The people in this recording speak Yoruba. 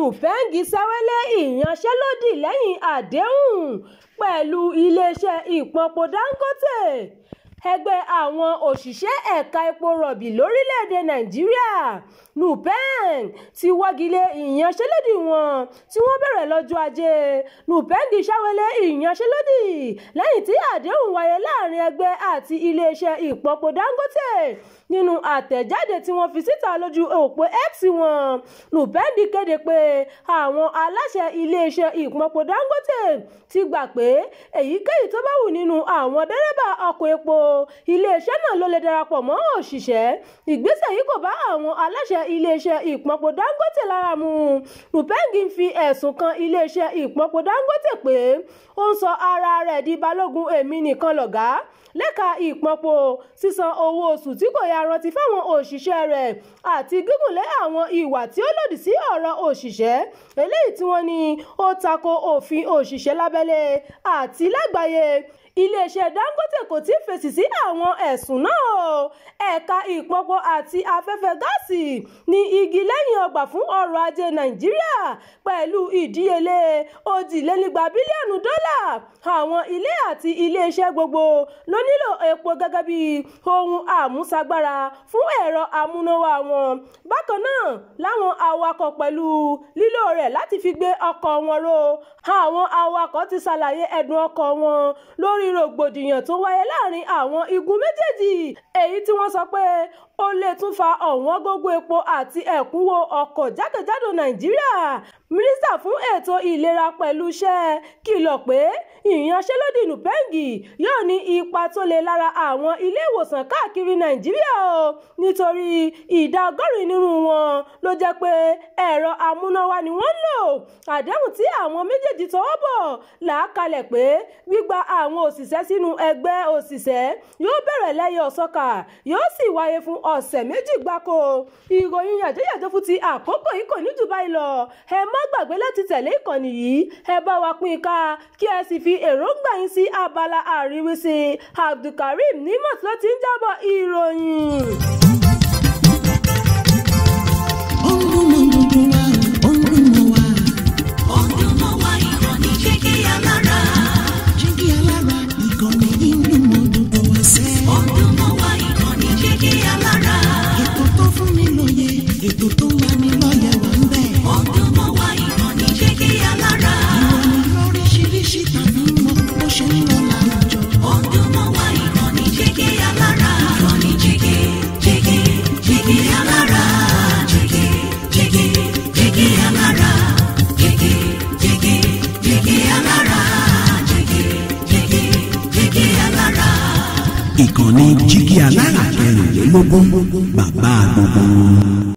NUPENG ṣẹ́wọ́lé ìyanṣẹ́lódì lẹ́yìn àdéhùn pẹ̀lú iléeṣẹ́ ìpọnpo Dangote. Ẹgbẹ́ àwọn òṣìṣẹ́ ẹ̀ka epo rọ̀bì lórílẹ̀‐èdè Nàìjíríà NUPENG ti wọ́gi lé ìyanṣẹ́lódì wọn tí wọ́n bẹ̀rẹ̀ lọ́jọ́ Ajé. NUPENG ṣẹ́wọ́lé ìyanṣẹ́lódì lẹ́yìn tí àdéhùn wáyé láàrin ẹgbẹ́ àti iléeṣẹ́ ìpọnpo Dangote. Nínú àtẹ̀jáde tí wọ́n fi síta lójú òpó X wọn, NUPENG kéde pé àwọn aláṣẹ iléeṣẹ́ ìpọnpo Dangote ti gbà pé èyíkéyìí tó bá wù nínú àwọn dẹ́rẹ́bà ọkọ̀ epo iléeṣẹ́ náà ló lè darapọ̀ mọ́ òṣìṣẹ́. Ìgbésẹ̀ yìí kò bá àwọn aláṣẹ iléeṣẹ́ ìpọnpo Dangote lára mu. NUPENG ń fi ẹ̀sùn kan iléeṣẹ́ ìpọnpo Dangote pé ó ń sọ ara rẹ̀ di balógun èmi nìkan lọ̀gá lẹ́ka ìpọnpo, sísan owó oṣù tí kò yanrantí fáwọn òṣìṣẹ́ rẹ̀ àti gígùnlé àwọn ìwà tí ó lòdì sí ọ̀rọ̀ òṣìṣẹ́ eléyìí tí wọ́n ní ó tako òfin òṣìṣẹ́ lábẹ́lé àti lágbàáyé. Iléeṣẹ́ Dangote kò tíì fèsì sí àwọn ẹ̀sùn náà o. Ẹ̀ka ìpọnpo àti afẹ́fẹ́ gáàsì ní igi lẹ́yìn ọgbà fún ọrọ̀ ajé Nàìjíríà pẹ̀lú ìdíyelé $2 bílíọ̀nù. Àwọn ilé àti iléeṣẹ́ gbogbo ló nílò epo gẹ́gẹ́ bí ohun àmúṣagbára fún ẹ̀rọ amúnáwá wọn. Bákan náà láwọn awakọ̀ pẹ̀lú lílò rẹ̀ láti fi gbé ọkọ̀ wọn ró. Àwọn awakọ̀ ti ṣàlàyé ẹ̀dùn ọkàn wọn lórí rògbòdìyàn tó wáyé láàrin àwọn igun méjèèjì, èyí tí wọ́n sọ pé ó lè tún fa ọ̀wọ́n gógó epo àti ẹ̀kúnwó ọkọ̀ jákèjádò Nàìjíríà. Mínísítà fún ètò ìlera pẹ̀lú iṣẹ́ kìlọ̀ pé ìyanṣẹ́lódì NUPENG yóò ní ipa tó le lára àwọn ilé ìwòsàn káàkiri Nàìjíríà o, nítorí ìdá 80 nínú wọn ló jẹ́ pé ẹ̀rọ amúnáwá ni wọ́n ń lò. Àdéhùn tí àwọn méjèèjì tọwọ́ bọ̀ là á kalẹ̀ pé gbígba àwọn òṣìṣẹ́ sínú ẹgbẹ́ òṣìṣẹ́ yóò bẹ̀rẹ̀ lẹ́yẹ-ò-sọkà, yóò sì wáyé fún ọ̀sẹ̀ 2 gbáko. Ìròyìn yàjóyàjó fún ti àkókò yìí kò ní jù báyìí lọ. Ẹ má gbàgbé láti tẹ̀lé ìkànnì yìí, ẹ bá wa pín in ká kí ẹ sì fi èròǹgbà yín sí abala àríwísí. Abdulkareem Nimot ló ti ń jábọ̀ ìròyìn. Ó ń dún mọ́ gbogbo wa, ó ń dún mọ́ wa. Ó ń dún mọ́ wa, ìkànnì Jígí Alára. Jígí Alára, ìkànnì yìí ń dún mọ́ gbogbo wa sẹ́. Ó ń dún mọ́ wa, ìkànnì Jígí Alára. Ètò tó fún ni lóye, ètò tó ń lani lọ́yẹ̀ wà ń bẹ̀. Ó ń dún mọ́ wa, ìkànnì Jígí Alára. Ìròyìn lóríṣiríṣi tàbí mọ́ bó ṣe ń lọ láwùjọ. Ó ń dún mọ́ wa, ìkànnì Jígí Alára. Ìkànnì Jígí, Jígí, Jígí Alára. Jígí, Jígí, Jígí Alára. Jígí, Jígí, Jígí Alára. Jígí, Jígí, Jígí Alára. Ìkànnì Jígí Alára 24, bàbá gbogbo wọn.